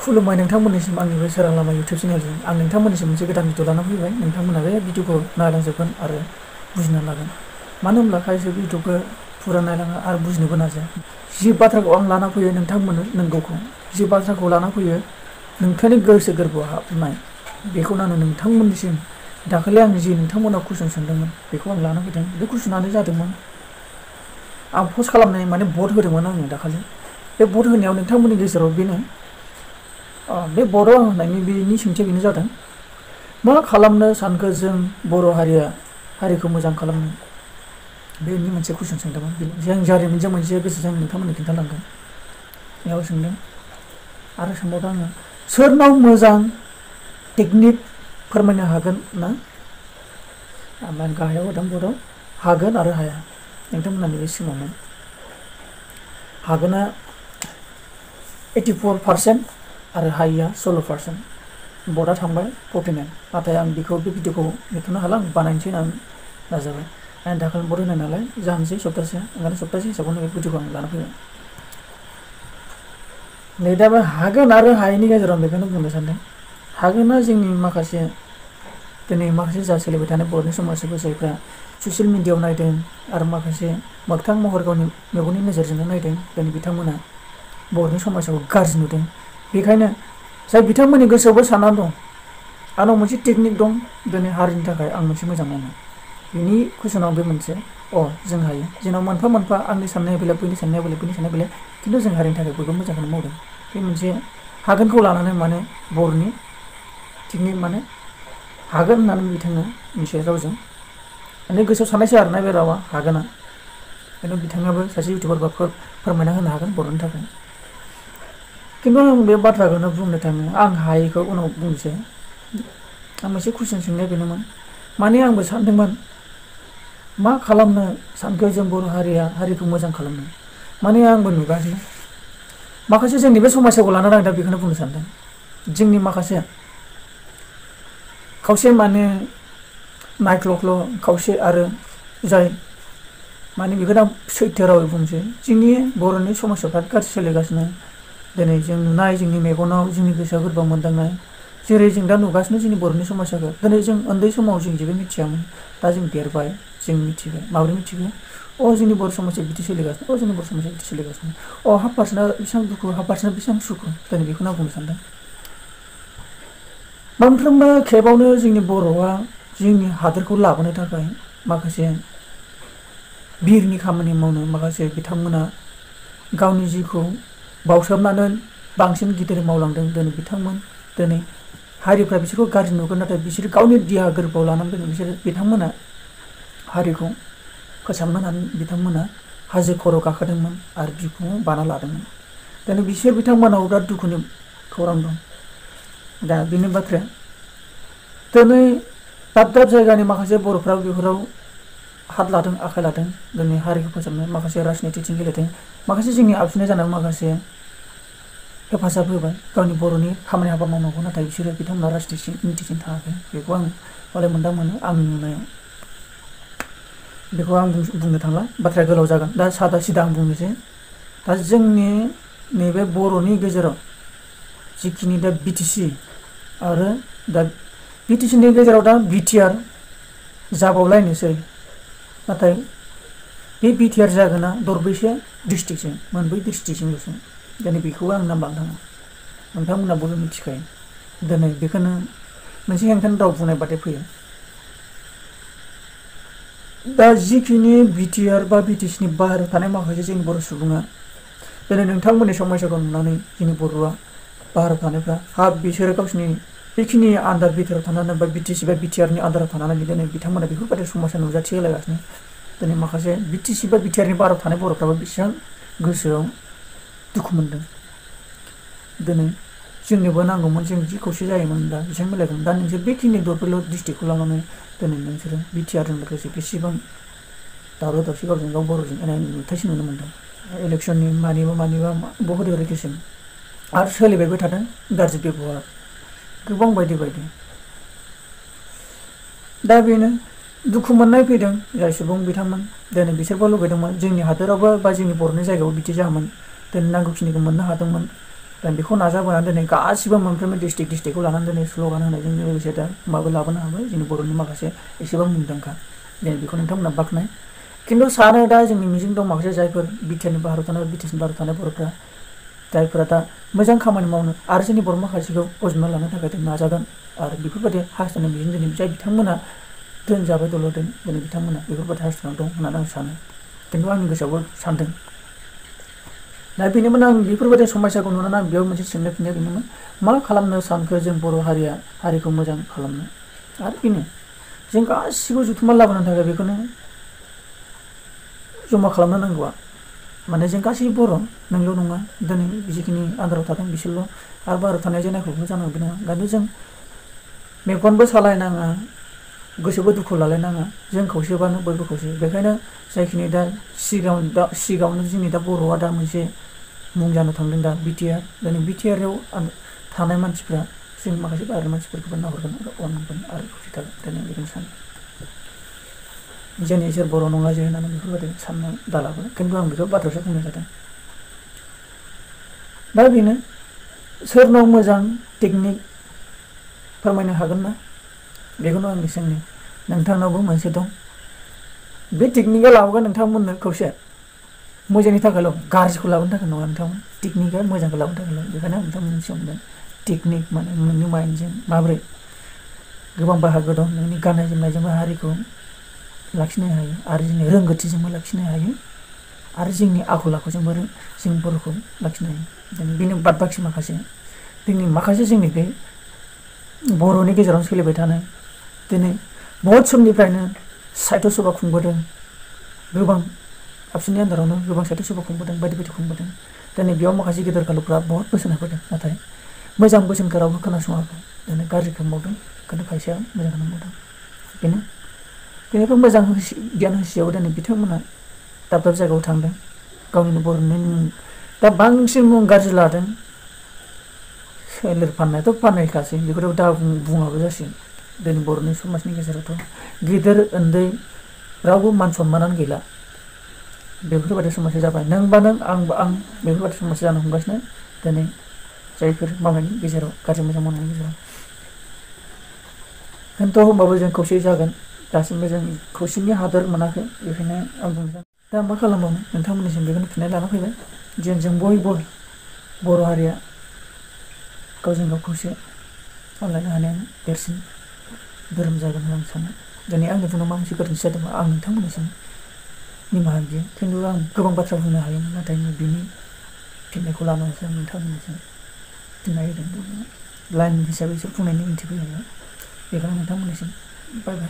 खुलुमबाय नोंथांमोननिसिम आंनि बे सोरां लामा इउटुब चेनेलजों आं नोंथांमोननिसिम मोनसे गोदान भिडिअ लाना फैबाय। नोंथांमोना बे भिडिअखौ नायलांजोबगोन आरो बुजिना लागोन। मानो होनब्ला खायसे भिडिअखौ फुरा नायलाङा आरो बुजिनोबो नाजाया। जि बाथ्राखौ आं लाना फैयो नोंथांमोननो नंगौखौ, जि बाथ्राखौ लाना फैयो नोंथांनि गोसो गोरबोआव हाबनाय, बेखौ आं नोंथांमोननिसिम दाखालि आं जि नोंथांमोनाव कुइसन सोंदोंमोन बेखौ आं लाना फैदों। बे कुइसनानो जादोंमोन आं पस्ट खालामनाय माने भट होदोंमोन आङो दाखालि। बे भट होनायाव नोंथांमोननि गेजेराव बेनो बे बर' होननायनि बेनि सोंथिया बेनो जादों, मा खालामनो सानखो जों बर' हारिखौ मोजां खालामनो? बेनि मोनसे कुइसन सोंदोंमोन। जों जारिमिनजों मोनसे गोसोजों नोंथांमोननो खिन्थालांगोन। बेयाव सोंदों आरो सोंबावदों आङो, सोरनाव मोजां टेकनिक फोरमायनो हागोन ना? ओमफ्राय गाहायाव होदों बर'आव हागोन आरो हाया। नोंथांमोना नैबे सिमावनो हागोना 84% आरो हायिया 16%। भटआ थांबाय 49। नाथाय आं बे भिडिअखौ नेथ'नो हाला, आं बानायनोसै होननानै नाजाबाय। आं दाखालि भट होनाय नालाय जानोसै सप्तासे, ओंखायनो सप्तासे हिसाबावनो बे भिडिअखौ आं लाना फैबाय। नै दा बे हागोन आरो हायिनि गेजेराव बेखौनो बुंनो सानदों। हागोना जोंनि माखासे दिनै माखासे जा सोलिबाय थानाय बर'नि समाजाव जायफ्रा ससियेल मिडियायाव नायदों आरो माखासे मोगथां महर गावनि मेगननि नोजोरजोंनो नायदों, दिनै बिथांमोना बर'नि समाजाव गाज्रि नुदों। बेखायनो जाय बिथांमोननि गोसोआवबो साननानै दं, आंनाव मोनसे टेकनिक दं दिनै हारिनि थाखाय आं मोनसे मोजां मावनो, बिनि कुइसनाव बे मोनसे जों हायो। जोंनाव मोनफा मोनफा आंनि साननाया बेलेग, बैनि साननाया बेलेग, बैनि साननाया बेलेग, खिन्थु जों हारिनि थाखाय बयबो मोजांखौनो मावदों। बे मोनसे हागोनखौ लानानै माने बर'नि टेकनिक माने हागोन होननानै बिथाङा मोनसे रावजों माने गोसोआव साननायसो आरोना बे रावा हागोना। खिन्थु बिथाङाबो सासे इउटुबारबा फोरमायना होनो हागोन बर'नि थाखाय। खिन्थु आं बे बाथ्राखौनो बुंनो थाङो, आं हायैखौ उनाव बुंसै। आं मोनसे कुइसन सोंनाया बेनोमोन, माने आंबो सानदोंमोन मा खालामनो सानखो जों बर' हारिखौ मोजां खालामनो। माने आंबो नुगासिनो माखासे जोंनि बे समाजाखौ लानानै आं दा बेखौनो बुंनो सानदों। जोंनि माखासे खावसे माने नायख्ल' खावसे आरो जाय माने बेखौनो आं सैथो रावै बुंसै, जोंनि बर'नि समाजाव बिराद गाज्रि सोलिगासिनो। दिनै जों नुनाय, जोंनि मेगनाव, जोंनि गोसोआव गोरबोआव मोनदांनाय, जेरै जों दा नुगासिनो जोंनि बर'नि समाजाव। दिनै जों उन्दै समाव जों जेबो मिथियामोन, दा जों देरबाय, जों मिथिबाय। माबोरै मिथिबाय? जोंनि बर' समाजाव बिदि सोलिगासिनो, जोंनि बर' समाजाव बिदि सोलिगासिनो। हाफ पार्सेन्टआ बेसेबां दुखु, हाफ पार्सेन्टआ बेसेबां सुखु, दिनै बेखौनो आं बुंनो सानदों। मोनफ्रोमबो खेबावनो जोंनि बर'आ जोंनि हादोरखौ लाबोनो थाखाय माखासे बिरनि खामानि मावनो माखासे बिथांमोना गावनि जिउखौ बावसोमनानै बांसिन गिदिर मावलांदों। दिनै बिथांमोन दिनै हारिफ्रा बिसोरखौ गाज्रि नुगोन, नाथाय बिसोर गावनि देहा गोरबोआव लानानै बिथांमोना हारिखौ फोसाबनो होननानै बिथांमोना हाजो खर' गाखोदोंमोन आरो बिखुङाव बाना लादोंमोन। दिनै बिसोर बिथांमोनाव बिराद दुखुनि खौरां दं। दा बेनि बाथ्राया दिनै दाब दाब जायगानि माखासे बर'फ्रा बेफोराव हात लादों, आखाइ लादों। दिनै हारिखौ फोसाबनो माखासे राजनितिजों गेलेदों, माखासे जोंनि आबसिनि जानायाव माखासे हेफाजाब होबाय गावनि बर'नि खामानि हाबा मावनांगौ, नाथाय बिसोरो बिथांमोना राजनितिजों थाङाखै। बेखौ आं हले मोनदां मोनो आंनि नुनायाव। बेखौ आं बुंनो थांला, बाथ्राया गोलाव जागोन। दा सादा सिदा आं बुंनोसै। दा जोंनि नैबे बर'नि गेजेराव जिखिनि दा बिटिसि आरो दा बिटिसिनि गेजेराव दा बिटिआर जाबावलायनोसै, नाथाय बे बिटिआर जागोना दरब्रैसो डिस्ट्रिक्टजों, मोनब्रै डिस्ट्रिक्टजोंल'सो। दिनै बेखौबो आं नाम लानो थाङा, नोंथांमोना बयबो मिथिखायो। दिनै बेखौनो मोनसे हेंथानि राव बुंनाय बादि फैयो। दा जिखिनि बिटिआर बा बिटिसिनि बाहेरायाव थानाय माखासे जोंनि बर' सुबुङा दिनै नोंथांमोननि समाजाव नुनानै जोंनि बर'आ बाहेरायाव थानायफ्रा बिसोरो गावसिनि बेखिनि आन्दार बिटिआराव थानानै बा बिटिसि बा बिटिआरनि आन्दाराव थानानै दिनै बिथांमोना बेफोरबायदि समाजा नुजाथि होलायगासिनो। दिनै माखासे बिटिसि बा बिटिआरनि बाहेरायाव थानाय बर'फ्राबो बेसेबां गोसोआव दुखु मोनदों। दिनै जोंनोबो नांगौमोन, जों जि खौसे जायोमोन दा बेसेबां मिलायगौमोन। दा नोंसोर बेखिनि दरब्रैल' डिस्ट्रिक्टखौ लानानै दिनै नोंसोरो बिटिआरजों लोगोसे बेसेबां दावराव दावसि गावजों गाव बर'जों एना एनि नुथायसो नुनो मोनदों। इलेक्सननि मानिबा बहुद एरिगेसन आरो सोलिबायबो थादों गाज्रि बेब'हार, गोबां बायदि बायदि। दा बेनो दुखु मोननाय फैदों जाय सुबुं बिथांमोन दिनै बिसोरबो लुगैदोंमोन जोंनि हादोरावबो बा जोंनि बर'नि जायगायाव बिदि जायामोन, दिनै नांगौखिनिखौ मोननो हादोंमोन। दा बेखौ नाजाबोनानै दिनै गासिबो मोनफ्रोमबो डिस्ट्रिक्टखौ लानानै दिनै स्ल'गान होनायजों लोगोसे दा माबा लाबोनो हाबाय जोंनि बर'नि माखासे एसेबां मुंदांखा दिनै बेखौ नोंथांमोना बाख्नाय खिन्थु सानो दा जोंनि मिजिं दं माखासे जायफोर बिटिआरनि भारत थानाय बिटिसिनि भारत थानाय बर'फ्रा जायफोरा दा मोजां खामानि मावनो आरो जोंनि बर' माखासेखौ बजबना लानो थाखाय जों नाजागोन आरो बेफोरबायदि हास्थायनाय मिजिं दिनै जाय बिथांमोना दोनजाबाय दल'दों दिनै बिथांमोना बेफोरबायदि हास्थायनायाव दं होननानै आं सानो खिन्थु आंनि गोसोआवबो सानदों दा बेनोमोन आं बेफोरबायदि समस्याखौ नुनानै आं बेयाव मोनसे सोंनाय फिननाय बेनोमोन मा खालामनो सानखो जों बर' हारिखौ मोजां खालामनो आरो बेनो जों गासिबो जुथुमना लाबोनो थाखाय बेखौनो जमा खालामनो नांगौआ माने जों गासैबो बर' नोंल' नङा दिनै जिखिनि आन्ध्रायाव थादों बिसोरल' आरो भारत थानाय जायनायखौबो जानांगौ नङा ओंखायनो जों मेगनबो सालायनाङा गोसोबो दुखु लालायनाङा जों खौसेबानो बयबो खौसे बेखायनो जायखिनि दा सिगाङावनो जोंनि दा बर'आ दा मोनसे मुं जानो थांदों दा बिटिआर दिनै बिटिआरआव थानाय मानसिफ्रा जों माखासे बाहेरानि मानसिफोरखौबो नाहरगोन आरो अनगोन आरो खौसे थागोन दिनै बेखौनो सानो जोंनि इसोर बर' नङा जे होननानै बेफोरबायदि साननो दालाबो खिन्थु आं बेखौ बाथ्रासो बुंनाय जादों दा बेनो सोरनाव मोजां टेकनिक फोरमायनो हागोन ना बेखौनो आंनि सोंनि नोंथांनावबो मोनसे दं बे टेकनिकआ लाबोगोन नोंथांमोननो खौसे मोजांनि थाखायल' गाज्रिखौ लाबोनो थाखाय नङा नोंथांमोन टेकनिकआ मोजांखौ लाबोनो थाखायल' बेखायनो आं नोंथांमोननि सोंदों टेकनिक माने नोंनि माइन्डजों माबोरै गोबां बाहागो दं नोंनि गाननाय जोमनायजोंबो हारिखौ लाखिनो हायो आरो जोंनि रोंगौथिजोंबो लाखिनो हायो आरो जोंनि आखल आखुजोंबो जों बर'खौ लाखिनो हायो बेनो बाद बाखि माखासे जोंनि बे बर'नि गेजेरावनो सोलिबाय थानाय दिनै बहुद समनिफ्रायनो साहित्य सभा खुंबोदों गोबां आबसुनि आन्दारावनो गोबां साहित्य सभा खुंबोदों बायदि बायदि खुंबोदों दिनै बेयाव माखासे गेदेर गोलावफ्रा बहुद बोसोन होबोदों नाथाय मोजां बोसोनखौ रावबो खोनासङाखै दिनै गाज्रिखौ मावदों खिन्थु खायसेया मोजांखौनो मावदों बेनो बेनिफ्राय मोजां गियान होसेयाव दिनै बिथांमोना दाब दाब जायगायाव थांदों गावनिनो बर'नि मुं दा बांसिन मुं गाज्रि लादों सोलेर फाननायाथ' फाननायखासै बेखौथ' दा बुङाबो जासिगोन दिनै बर'नि समाजनि गेजेरावथ' गिदिर उन्दै रावबो मान सनमानानो गैला बेफोरबायदि समस्या जाबाय नोंबा नों आंबा आं बेफोरबायदि समस्या जानो हमगासिनो दिनै जायफोर मावनायनि गेजेराव गाज्रि मोजां मावनायनि गेजेराव खिन्थु होमबाबो जों खौसे जागोन दासिमबो जों खौसेनि हादर मोनाखै बेखायनो आं बुंदों दा मा खालामबावनो नोंथांमोननिसिम बेखौनो फिननाय लाना फैबाय जों बयबो बर' हारिया गावजों गाव खौसे अनलायनो हानायानो देरसिन धोरोम जागोन होनना आं सानो दिनै आंनि बुंनायाव माबा मोनसे गोरोन्थि जादोंबा आं नोंथांमोननिसिम निमाहा बियो खिन्थु आं गोबां बाथ्रा बुंनो हायोमोन नाथाय बिनि फिननायखौ लानानैसो आं नोंथांमोननिसिम फिननाय होदों लाइन हिसाबै एसे बुंनायनि ओंथि फैयो बेखायनो नोंथांमोननिसिम बाय बाय